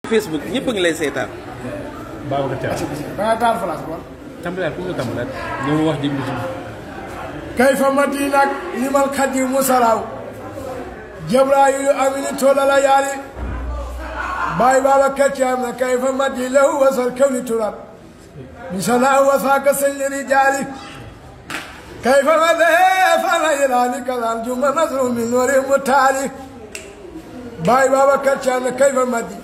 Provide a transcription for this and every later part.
Facebook ñëpp a ngi lay seetaan. Babacar Thiam. da ngaa taal France bon. tàmbalaat ku nga tàmbalaat. ñoo wax ji bisim. kayfa madinak limal kadi musaraw jabrayilu amini tolala yaali baay Babacar Thiam na kayfa madi lahu wasal kawni turab misala wasaka sayli rijali kayfa made fana ilani kalam juma nasru min nuri mutali baay Babacar Thiam na kayfa madi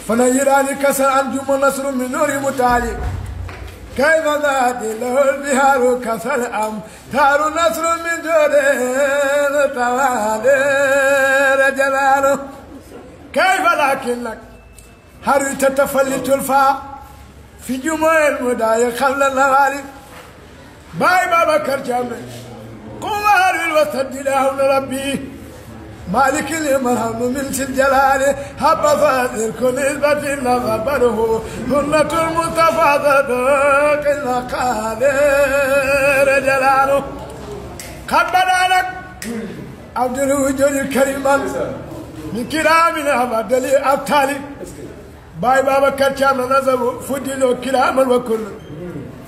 fana ilani kasar an juma nasru min nuri mutali كيف نادي له البهار كسل تار نصر من جودين توالي جلاله كيف لكنك هل تتفلت الفاء في جموع المدايق خل النوالي باي Babacar Thiam قمار الوسط لهم ربي مالك المرهم من الجلال حبذا كل إثبات نظبره هنة المصطفى ذاك القادر جلاله قد بدا لك عبد الوجود الكريم من كرامنا عبد الأبطال باي Babacar Thiam نظر فضلوا كراما وكل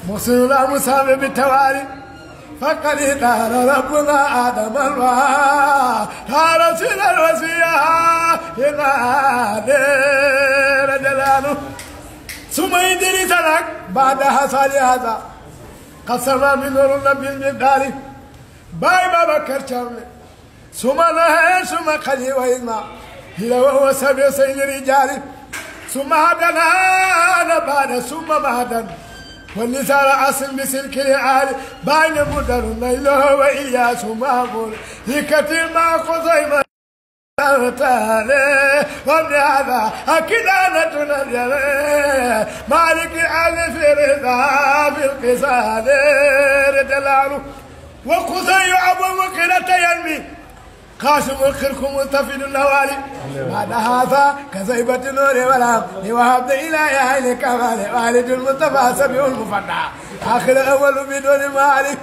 محسن لا مسامح بالتوالي فقد دار ربنا آدم الوعى دار سيد الوسيا إذا دير جلاله ثم يدري سلك بعد حصل هذا قسم من نور النبي المقدار باي Babacar Thiam ثم نهى ثم قلي وإلما هي وهو سبع سيد رجال ثم هدنا بعد ثم مهدن والنساء أصل بسلك العالي بين مدر نيله وإياس مامور لكثير ما خزيمة تعالى ومن هذا أكيد أنا تنجل مالك الألف رضا في القصاد رجلانه وخزي أبو مكرة يلمي قاسم الخلق مستفيد النوالي بعد هذا كزيبة النور والعام وهبت إلى عين كمال والد المصطفى سبيع المفدى آخر أول بدون مالي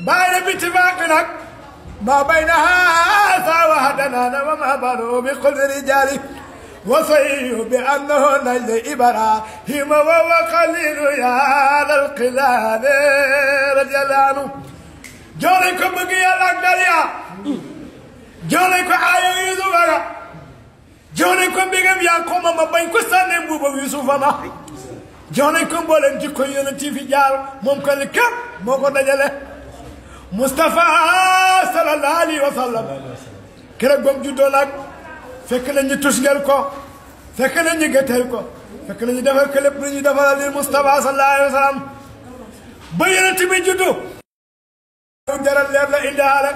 بعد باتفاقنا ما بين هذا وهدنا وما بنوا بكل رجالي وصيه بأنه نجد إبراهيم وهو خليل يا للقلال رجلانه جولكم بقيا الأقدريا jone ko ayo Yusufa ga jone ko bigam Yankooba ma bañ ko sànne mbuuba Yusufa ma jone ko mboolem jikko yonent fi jaar moom ko li képp moo ko dajale Mustafa sallallahu alayhi wa sallam keroog ba mu juddoo nag fekk nañu tusngel ko fekk nañu gëteel ko fekk nañu defal ko lépp lu ñu defal li Mustafa sallallahu alayhi wa sallam ba yonent bi juddu jaral leer la indaale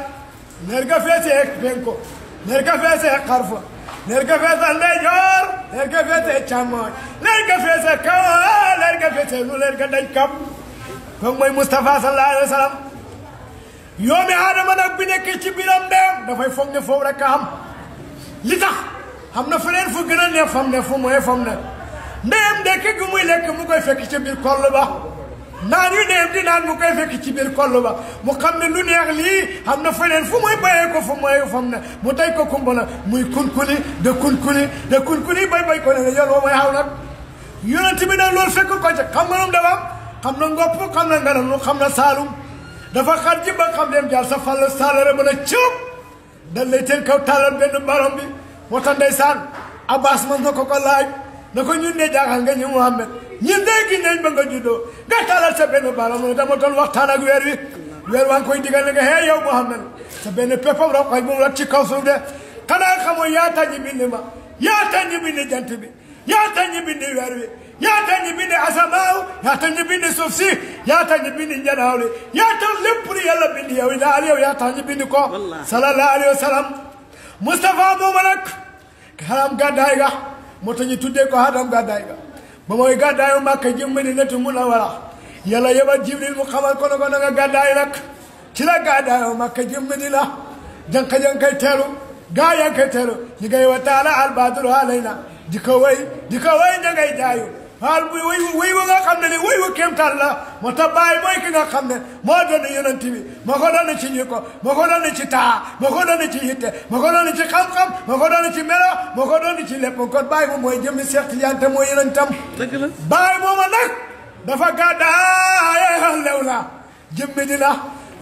nerga feese penko nerga feese xarfa nerga feese ndeyjoor nerga feese càmmoñ nerga feese kaw nerga feese lu nerga dañ kam kooku mooy Mustafa sallallahu alayhi wa sallam yoomi aadama nag bi nekk ci biiram ndeyam dafay foog ne foofu rek a xam li tax xam na feneen fu gën a neex fam ne fu mooy fam ne ndeyam ndekk gi muy lekk mu koy fekk ci biir koll ba naan yu neex di naan mu koy fekk ci biir koll ba mu xam ne lu neex lii xam na feneen fu muy bayee ko fu mooy fam ne mu tey ko kumba na muy kunkuni de kunkuni bay ko ne yoon woo mooy xaw nag yonent bi nag loolu fekk ko ca xam nga moom dafa xam na ngopp xam na ngaram lu xam na saalum dafa xar ji ba xam dem jaar sa fàll saalare mën a cëp dal lay teen kaw tàllal benn barom bi moo tax ndeysaan Abbas man na ko laaj na ko ñun ne jaaxal nga ñu Muhammad ñun dégg nañ ba nga juddoo nga tàllal sa benn baram mu ne dama doon waxtaan ak weer waa ngi koy digal ne nga hey yow Muhammad sa benn peppam rek koy bu mu rat ci kaw suuf de xanaa xamoo yaa tax ñi bind ma yaa tax ñi bind jant bi yaa tax ñi bind weer wi yaa tax ñi bind asamaaw yaa tax ñi bind suuf si yaa tax ñi bind njanaaw li yaa tax lépp lu yàlla bind yow daal yow yaa tax ñi bind ko sallallahu alayhi wa sallam Mustafa mooma nag xaram gàddaay ga moo tax ñu tuddee ko xaram gàddaay ga ba mooy gàddaayu Makka jëm Madinatu Munawwara yàlla yebal Jibril mu xamal ko ne ko na nga gàddaay nag ci la gàddaayu Makka jëm Madina janka teelu gaa yaa koy teelu ñu ngay wa taala albadru alayna di ko way ña ngay jaayu xaal bu wéy wa nga xam ne ni wéy wa kéemtaan la moo tax bàyyi mooy ki nga xam ne moo doon yonent bi moo ko doon ci ñi ko moo ko doon ci taa moo ko doon ci yitte moo ko doon ci xam-xam moo ko doon ci melo moo ko doon ci lépp kon bàyyi moom mooy jëmmi Seex Tijaan te mooy yonentam bàyyi mooma nag dafa gàddaay lew la jëmmi dina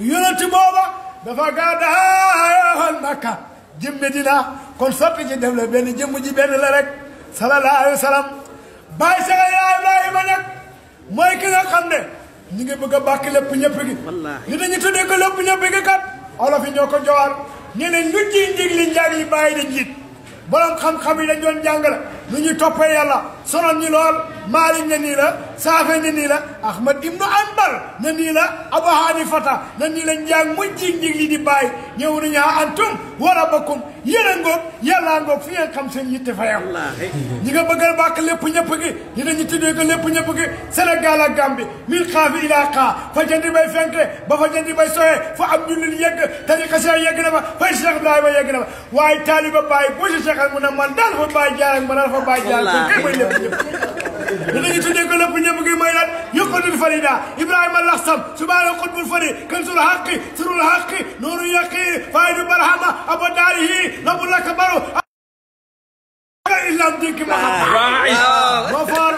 yonent booba dafa gàddaay Makka jëmmi dina kon sotti ci def la benn jëmm ji benn la rek sallallahu alayhi wa sallam bàyyi saga yaa Ibrahima nag mooy ki nga xam ne ñu ngi bëgg a bàkk lépp ñëpp gi li dañu tuddee ko lépp ñëpp gi kat olof yi ñoo ko joxal ñeneen ñu ji njig li njàng yi bàyyi da njiit borom xam-xam yi dañ doon jàngale nu ñuy toppee yàlla sonoon ñi lool Maalik ne nii la Saafi ne nii la Ahmad ibnu Anbal ne nii la Abu Hanifata ne nii la njàng mu jig njig li di bàyyi ñëw nañu antum wa rabbakum yéen a ngoog yàllaa ngoog fi ngeen xam seen yitte fa yam ñi nga bëggal bàkk lépp ñëpp gi ñi dañu tuddee ko lépp ñëpp gi Sénégal ak Gambie min xaafi ilaa xaa fa jëndi bay fenke ba fa jëndi bay soyee fa am jullit yegg tariqa Cheikh yegg na fa fay Cheikh Ibrahima yegg na fa waaye taaliba Baye boo si Cheikh mu ne man daal fa Baye jaar ak man daal fa Baye jaar kon kay mooy lépp ñëpp dinañu tuddee ko lépp ñëpp gi mooy lan yokkatul farida Ibrahima laxsam subhaana xutbul fari kansul haqi surul haqi nooru yaqi faydu barhama aba daarihi labu laka baru islam dinki ma moo foor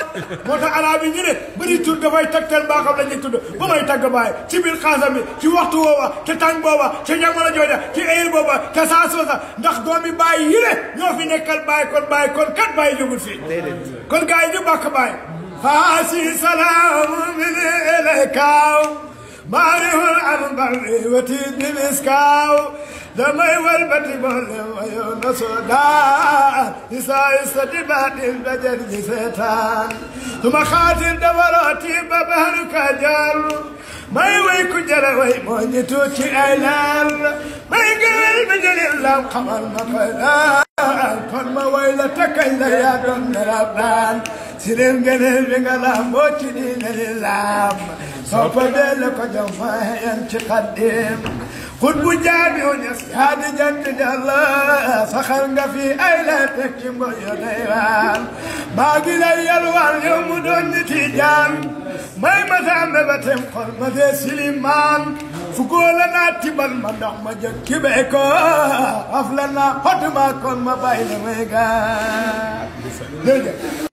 moo tax arab yi ñu ne bëri tur dafay tegtal mbaaxam la ñuy tudd ba may tagg Baay ci biir xaasam bi ci waxtu woowa ca tàng booba ca jamono jooja ci heure booba ca saa soosa ndax doomi Baay yi ne ñoo fi nekkal Baay kon kat Baay jógul fii kon gars yi ñu bàkk Baay faasi salaamu min ilaykaw maarihul anbari watiit bi miskaaw damay walbati boole wayo na soodaan isa dibaatin dajar ji seetaan tuma xaatin dawarooti ba bahru Kajoor may way ku jara way moo ñi tuuti ay laal may gëwël bi jëlil lam xamal ma koy laal kon ma way la takkañ la yaa doon nerabaan si leen gëneel bi nga laam boo ci diine lislaam soppa beele ko jom fayan ci xaddim xut bu jaabi u ñes yaa di jant jàlla saxal nga fi ay la teg ci mboy yo day waan maa ngi lay yalwaan yow mu doon nit yi jaan may ma saambe ba tem xol ma dee silimaan fu góola naa tibal ma ndox ma jëg kibee ko af la naa xotuma kon ma bàyyi la may gaa